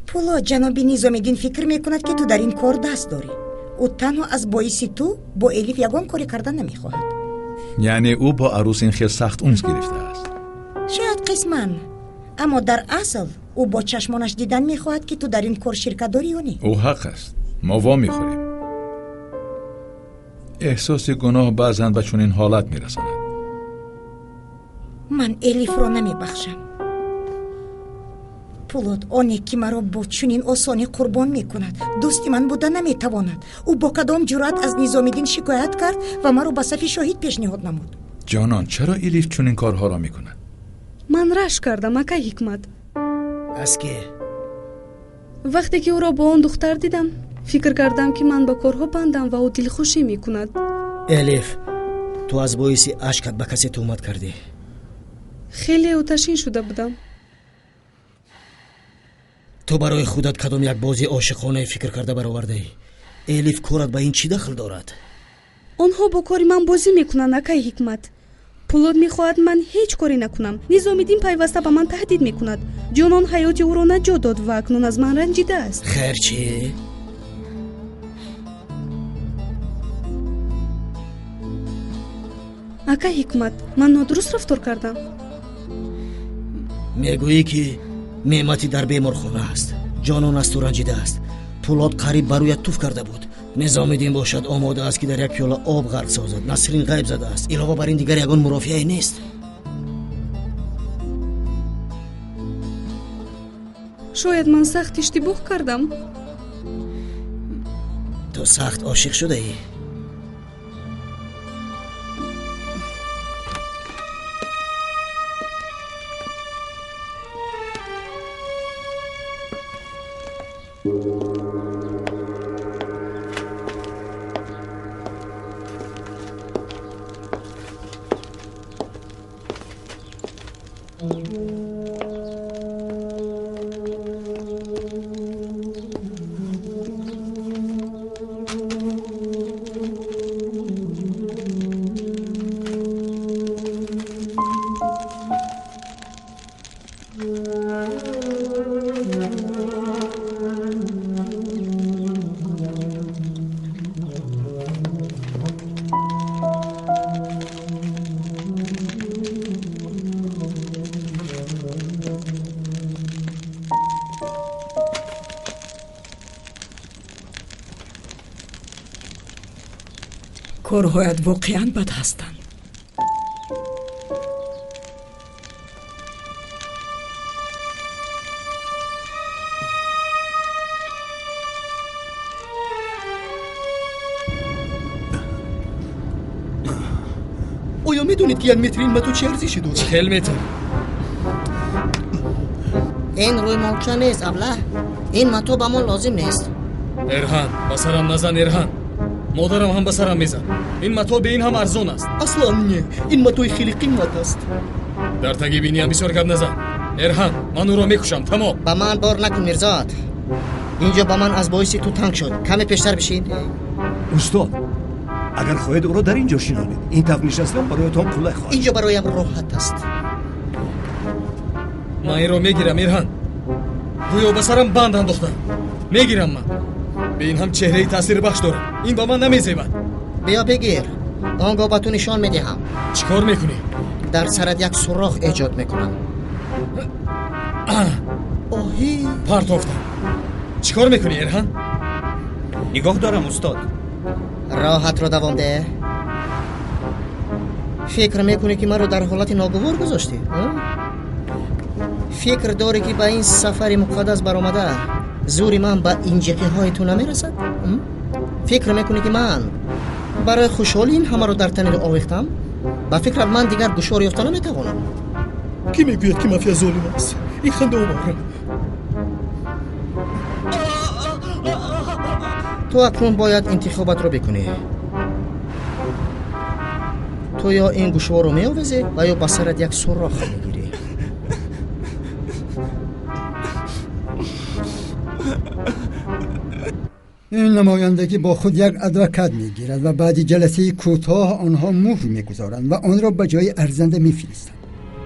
Пулод, ҷаноби Низомиддин фикр мекунад, ки ту дар ин кор даст дорӣ. Ӯ танҳо аз боиси ту бо Элиф ягон коре карда намехоҳад. Яъне ӯ бо арӯс ин хел сахт унс гирифтааст? Шояд қисман, аммо дар асл ӯ бо чашмонаш дидан мехоҳад, ки ту дар ин кор ширкат дорӣ ё не. Ӯ ҳақ аст, мо во мехӯрем. Эҳсоси гуноҳ баъзан ба чунин ҳолат мерасонад. Ман Элифро намебахшам. Пулод, оне ки маро бо чунин осонӣ қурбон мекунад, дӯсти ман буда наметавонад. Ӯ бо кадом ҷуръат аз Низомиддин шикоят кард ва маро ба сафи шоҳид пешниҳод намуд? Ҷонон, чаро Элиф чунин корҳоро мекунад? Ман рашк кардам, акай Ҳикмат. Аз ке? Вақте ки ӯро бо он духтар дидам, фикр кардам, ки ман ба корҳо бандам ва ӯ дилхушӣ мекунад. Элиф, ту аз боиси ашкат ба касе туҳмат кардӣ. Хеле оташин шуда будам. Ту барои худат кадом як бозии ошиқонае фикр карда баровардаӣ? Элиф корат ба ин чӣ дахл дорад? Онҳо бо кори ман бозӣ мекунанд, акай Ҳикмат. Пулод мехоҳад ман ҳеҷ коре накунам. Низомиддин пайваста ба ман таҳдид мекунад. Ҷонон ҳаёти ӯро наҷот дод ва акнун аз ман ранҷидааст. Хайр, чӣ? Акай Ҳикмат, ман нодуруст рафтор кардам. Мегӯӣ, ки Неъматӣ дар беморхона аст, Ҷонон аз ту ранҷидааст, Пулод қариб ба рӯят туф карда буд, Низомиддин бошад омода аст, ки дар як пиёла об ғарқ созад, Насрин ғайб задааст. Илова бар ин дигар ягон мурофиае нест. Шояд ман сахт иштибоҳ кардам. Ту сахт ошиқ шудаӣ. Корҳоят воқеан бад ҳастанд. Оё медонед, ки як метри ин матоъ чӣ арзише дорад? Чил метр. Ин рӯймолча нест, аблаҳ. Ин матоъ ба мо лозим нест. Эрҳан, ба сарам назан, Эрҳан. Модарам ҳам ба сарам мезад. Ин матоъ бе ин ҳам арзон аст. Аслан не, ин матои хеле қимат аст. Дар таги биниям бисёр гап назан. Эрҳан, ман ӯро мекушам, тамом. Ба ман бор накун, Мирзоат. Инҷо ба ман аз боиси ту танг шуд. Каме пештар бишин. Устод, агар хоҳед, ӯро дар ин ҷо шинонед. Ин тавр нишастан бароятон қулай хоҳад. Инҷо бароям роҳат аст. Ман инро мегирам, Эрҳан. Гӯё ба сарам банд андохтам. Мегирам ман. Бе ин ҳам чеҳраи таъсирбахш дорам. Ин ба ман намезебад. Биё бигир, он гоҳ ба ту нишон медиҳам. Чӣ кор мекунӣ? Дар сарат як сурох эҷод мекунам. Оҳӣ, партофтам. Чӣ кор мекунӣ, Эрҳан? Нигоҳ дорам, устод. Роҳатро давом деҳ. Фикр мекунӣ, ки маро дар ҳолати ногувор гузоштӣ? Фикр дорӣ, ки ба ин сафари муқаддас баромада зури ман ба инҷиқиҳои ту намерасад? Фикр мекунӣ, ки ман барои хушҳолӣ ин ҳамаро дар тани овехтам? Ба фикрат, ман дигар гушор ёфта наметавонам. Кӣ мегӯяд, ки мафия золим аст? Ин хандаовар. Ту акнун бояд интихобатро бикунӣ. Ту ё ин гӯшворро меовезӣ ва ё ба сарат як сурох мегирӣ. Ин намояндагӣ бо худ як адвокат мегирад ва баъди ҷаласаи кӯтоҳ онҳо муҳр мегузоранд ва онро ба ҷои арзанда мефиристанд.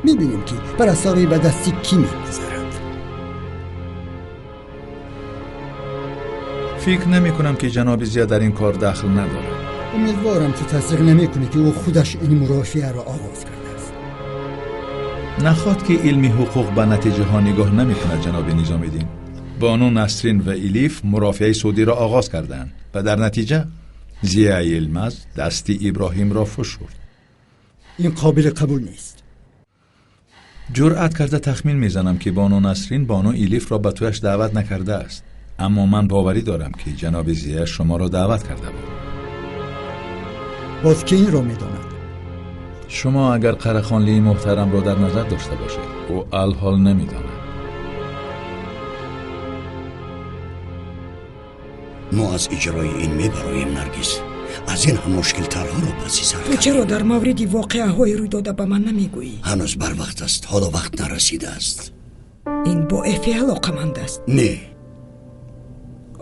Мебинем, ки парастори ба дасти кӣ мегузарад. Фикр намекунам, ки ҷаноби Зия дар ин кор дахл надорад. Умедворам, ту тасдиқ намекунӣ, ки ӯ худаш ин мурофиаро оғоз кардааст. Нахоҳад, ки илми ҳуқуқ ба натиҷаҳо нигоҳ намекунад, ҷаноби Низомиддин. Бону Насрин ва Элиф мурофиаи судиро оғоз карданд ва дар натиҷа Зия Йилмаз дасти Иброҳимро фишурд. Ин қобили қабул нест. Ҷуръат карда тахмин мезанам, ки бону Насрин бону Элифро ба тӯяш даъват накардааст, аммо ман боварӣ дорам, ки ҷаноби Зия шуморо даъват карда буд. Боз ки инро медонад? Шумо агар Қарахонлии муҳтарамро дар назар дошта бошед, ӯ алҳол намедонад. Мо аз иҷрои ин мебароем, Наргиз. Аз ин ҳам мушкилтарҳоро паси сар Ту чаро дар мавриди воқеаҳои рӯйдода ба ман намегӯӣ? Ҳанӯз барвақт аст, ҳоло вақт нарасидааст. Ин бо Эфе алоқаманд аст. Не.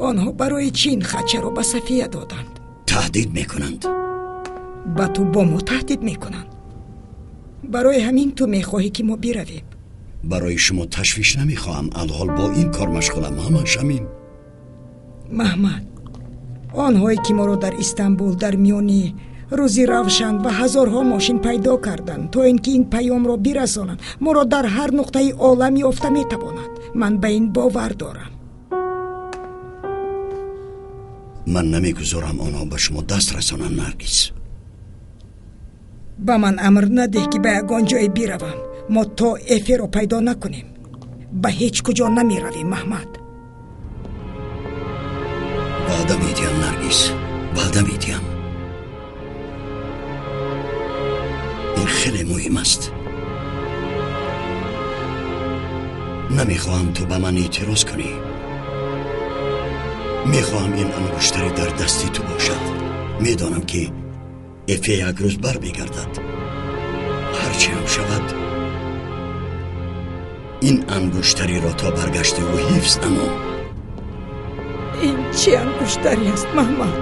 Онҳо барои чӣ ин хачаро ба Сафия доданд? Таҳдид мекунанд. Ба ту бо мо таҳдид мекунанд. Барои ҳамин ту мехоҳӣ, ки мо биравем. Барои шумо ташвиш намехоҳам. Алҳол бо ин кор машғулам, ҳамаш ҳамин. Маҳмад, онҳое ки моро дар Истанбул дар миёни рӯзи равшан ва ҳазорҳо мошин пайдо карданд, то ин ки ин паёмро бирасонанд, моро дар ҳар нуқтаи олам ёфта метавонанд. Ман ба ин бовар дорам. Ман намегузорам онҳо ба шумо даст расонанд, Наргиз. Ба ман амр надеҳ, ки ба ягон ҷое биравам. Мо то Эферо пайдо накунем, ба ҳеҷ куҷо намеравем, Маҳмад. Ваъда медиҳам, Наргиз, ваъда медиҳам. Ин хеле муҳим аст. Намехоҳам ту ба ман эътироз кунӣ. Мехоҳам ин ангуштаре дар дасти ту бошад. Медонам, ки Эфе як рӯз бармегардад. Ҳарчи ҳам шавад, ин ангуштариро то баргашти ӯ ҳифз намо. Ин чӣ ангуштаре аст, Маҳмад?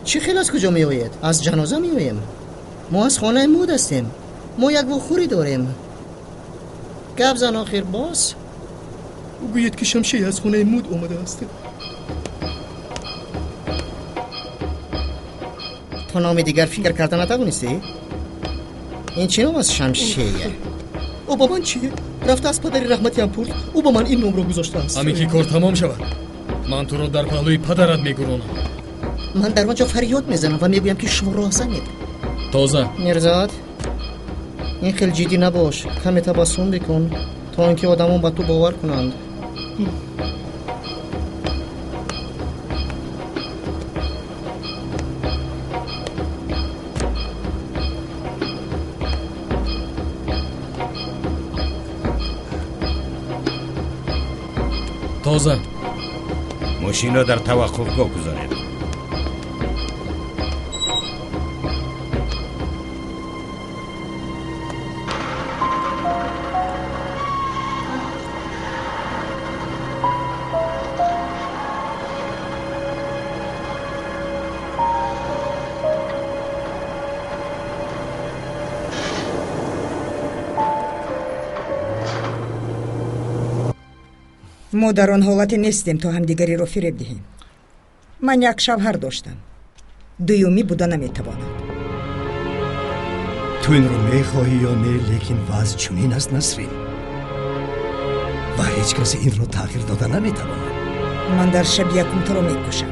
Чӣ хел аз куҷо меоед? Аз ҷаноза меоем. Мо аз хонаи муд ҳастем. Мо як вохӯрӣ дорем. Гап зан, охир боз. Гӯед, ки Шамши аз хонаи муд омадааст. Ту номи дигар фикр карда натавонистӣ? Ин чӣ ном аст, Шамшия? Ӯ ба ман чӣ? Рафта аз падари раҳматиам пурс, ӯ ба ман ин номро гузоштааст. Ҳамин ки кор тамом шавад, ман туро дар паҳлӯи падарат мегуронам. Ман дар он ҷо фарёд мезанам ва мегӯям, ки шумо роҳзанед. Тоза. Мирзод, ин хел ҷиддӣ набош, каме табассум бикун, то ин ки одамон ба ту бовар кунанд. Тоза. Мошинро дар таваққуфгоҳ гузоред. Мо дар он ҳолате нестем, то ҳамдигариро фиреб диҳем. Ман як шавҳар доштам, дуюмӣ буда наметавонад. Ту инро мехоҳӣ ё не, лекин вазъ чунин аст, Насрин, ва ҳеҷ касе инро тағйир дода наметавонад. Ман дар шаби якум туро мекушам.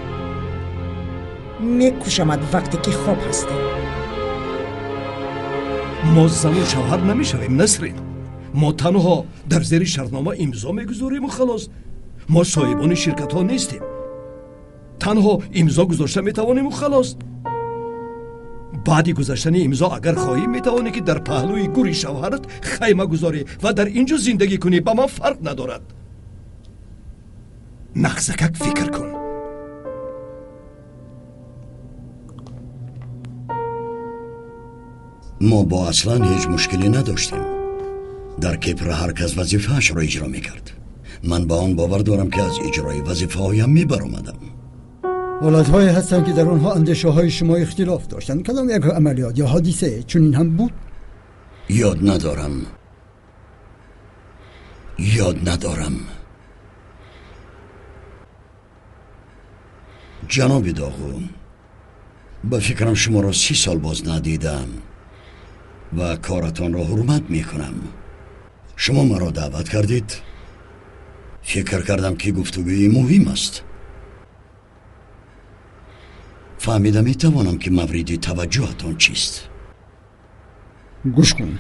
Мекушамад вақте ки хоб ҳастӣ. Мо зану шавҳар намешавем, Насрин. Мо танҳо дар зери шартнома имзо мегузориму халос. Мо соҳибони ширкатҳо нестем, танҳо имзо гузошта метавониму халос. Баъди гузаштани имзо агар хоҳӣ, метавонӣ ки дар паҳлӯи гури шавҳарат хайма гузорӣ ва дар ин ҷо зиндагӣ кунӣ. Ба ман фарқ надорад. Нағзакак фикр кун. Мо бо Аслан ҳеҷ мушкиле надоштем. Дар Кипр ҳар кас вазифаашро иҷро мекард. Ман ба он бовар дорам, ки аз иҷрои вазифаҳоям мебаромадам. ҳолатҳое ҳастанд, ки дар онҳо андешаҳои шумо ихтилоф доштанд. Кадом як амалиёт ё ҳодисае чунин ҳам буд? Ёд надорам, ёд надорам. Ҷаноби Доғу, ба фикрам шуморо 30 сол боз надидам ва коратонро ҳурмат мекунам. Шумо маро даъват кардед. Фикр кардам, ки гуфтугӯи муҳим аст. Фаҳмида метавонам, ки мавриди таваҷҷӯҳатон чист. Гӯш кун.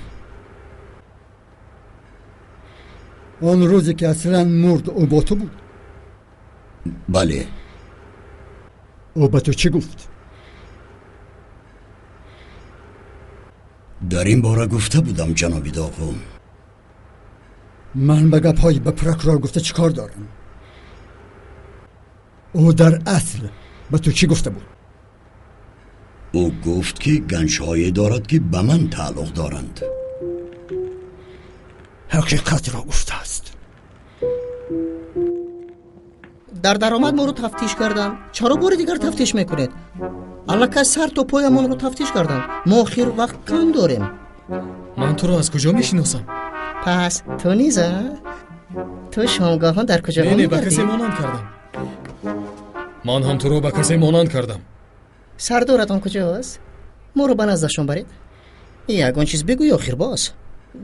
Он рӯзе ки Аслан мурд, ӯ бо ту буд? Бале. Ӯ ба ту чӣ гуфт? Дар ин бора гуфта будам, ҷаноби Доғу. Ман ба гапҳои ба прокурор гуфта чӣ кор дорам? Ӯ дар асл ба ту чӣ гуфта буд? Ӯ гуфт, ки ганҷҳое дорад, ки ба ман тааллуқ доранд. Ҳақиқатро гуфтааст. Дар даромад моро тафтиш карданд. Чаро бори дигар тафтиш мекунед? Аллакай сар то поямонро тафтиш карданд. Мо охир вақт кам дорем. Ман туро аз куҷо мешиносам? Пас ту низ, а? Ту шомгоҳон дар куҷоҳо Не, не, ба мегардӣ? касе монанд кардам. Ман ҳам туро ба касе монанд кардам. Сардоратон куҷост? Моро ба наздашон баред. Ягон чиз бигӯй, охир боз.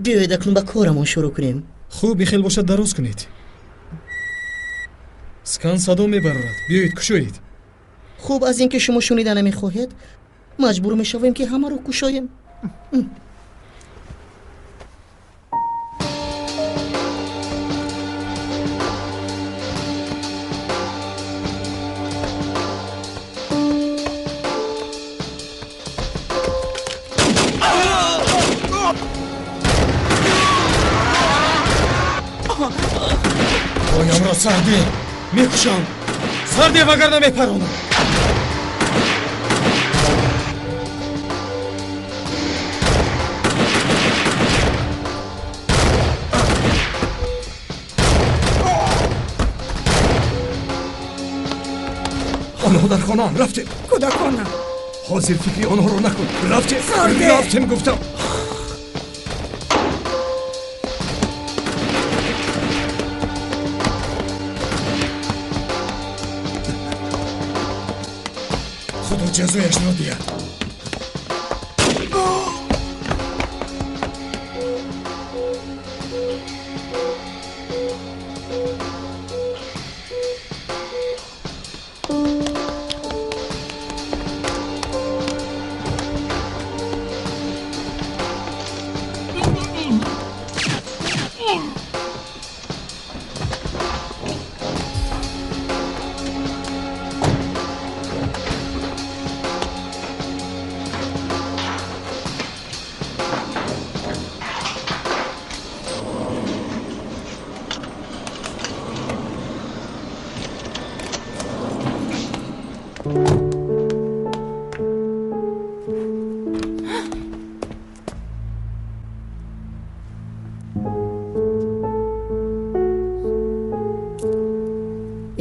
Биёед, акнун ба корамон шурӯъ кунем. Хуб, ихел бошад, дароз кунед. Скан садо мебарорад. Биёед, кушоед. Хуб, аз ин ки шумо шунида намехоҳед, маҷбур мешавем, ки ҳамаро кушоем. Поямро сарде, мекушам. Сарде, вагарна мепаронам. Онҳо дар хонаанд. Рафтем. Кӯдаконам. Ҳозир фикри онҳоро накун. Рафтем. Сарде! Рафтем, гуфтам. Худо ҷазояшро диҳад.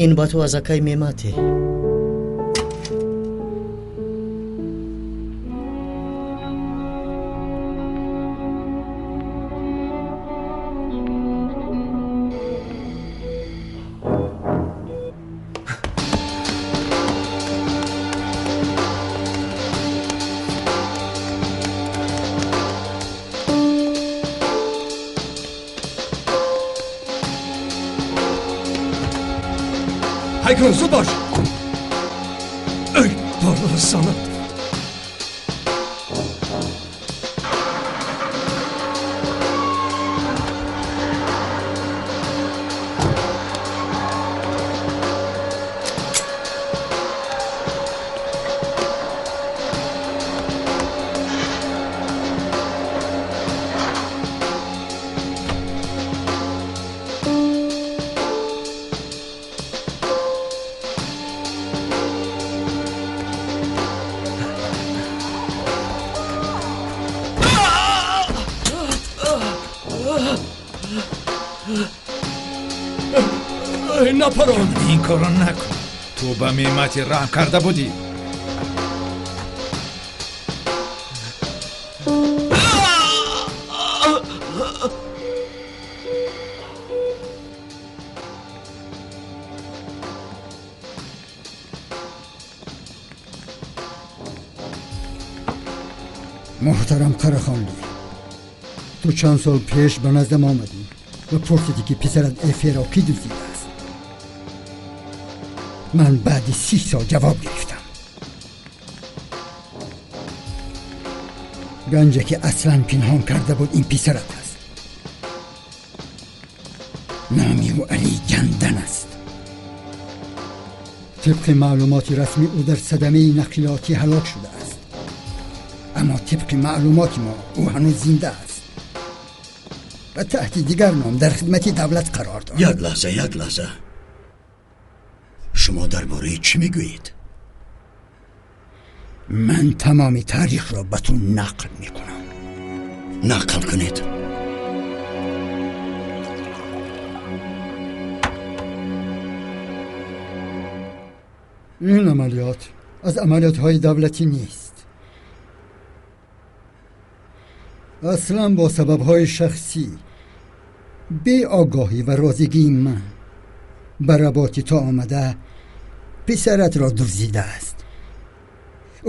Ин ба ту аз акай Мемате. Ҳайкун, зуд бош. Эй, барасанат. Напарон! Ин корро накун. Ту ба Меҳмати раҳм карда будӣ. Муҳтарам Қарахонлӣ, ту чанд сол пеш ба наздам омадӣ ва пурсидӣ, ки писарат Эферо кӣ дуздидааст. Ман баъди 30 сол ҷавоб гирифтам. Ганҷе ки аслан пинҳон карда буд, ин писарат аст. Номи ӯ Али Ҷандан аст. Тибқи маълумоти расмӣ, ӯ дар садамаи нақлиётӣ ҳалок шудааст, аммо тибқи маълумоти мо, ӯ ҳанӯз зинда аст ва таҳти дигар ном дар хидмати давлат қарор дорад. Як лаҳза, як лаҳза. Шумо дар бораи чӣ мегӯед? Ман тамоми таърихро ба ту нақл мекунам. Нақл кунед. Ин амалиёт аз амалиётҳои давлатӣ нест. Аслан бо сабабҳои шахсӣ, беогоҳӣ ва розигии ман ба работи то омада, писаратро дуздидааст.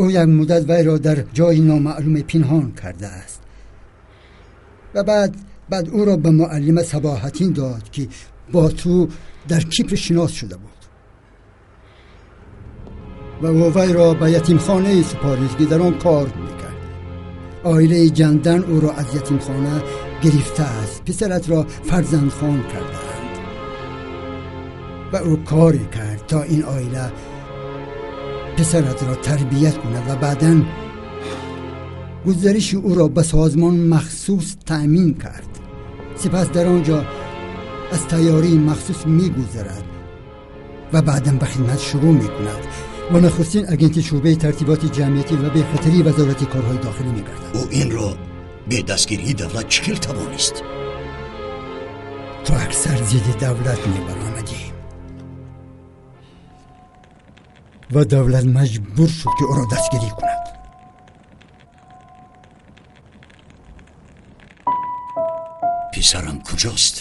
Ӯ як муддат вайро дар ҷои номаълуме пинҳон кардааст ва баъд ӯро ба муаллима Сабоҳатин дод, ки бо ту дар Кипр шинос шуда буд, ва ӯ вайро ба ятимхонае супорид, ки дар он кор мекард. Оилаи Ҷандан ӯро аз ятимхона гирифтааст, писаратро фарзандхон кардаанд ва ӯ коре кард, то ин оила писаратро тарбият кунад ва баъдан гузариши ӯро ба созмон махсус таъмин кард. Сипас дар он ҷо аз тайёрии махсус мегузарад ва баъдан ба хидмат шурӯъ мекунад ва нахустин агенти шӯъбаи тартиботи ҷамъиятӣ ва бехатарии Вазорати корҳои дохилӣ мегардад. Ӯ инро бе дастгирии давлат чӣ хел тавонист? Ту аксар зидди давлат мебаромадӣ ва давлат маҷбур шуд, ки ӯро дастгирӣ кунад. Писарам куҷост?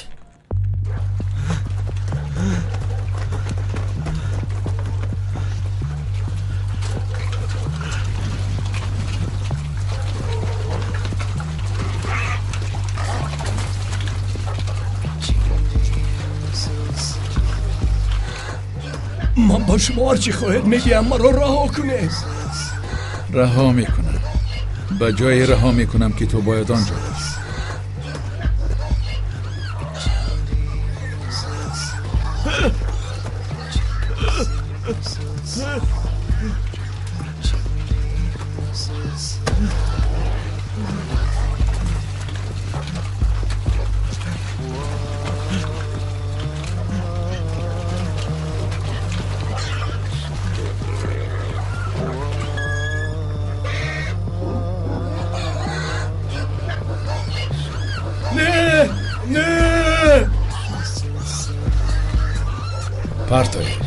Ман ба шумо ҳарчи хоҳед медиҳам, маро раҳо кунед. Раҳо мекунам. Ба ҷое раҳо мекунам, ки ту бояд он ҷо бошӣ. Не! Партоед.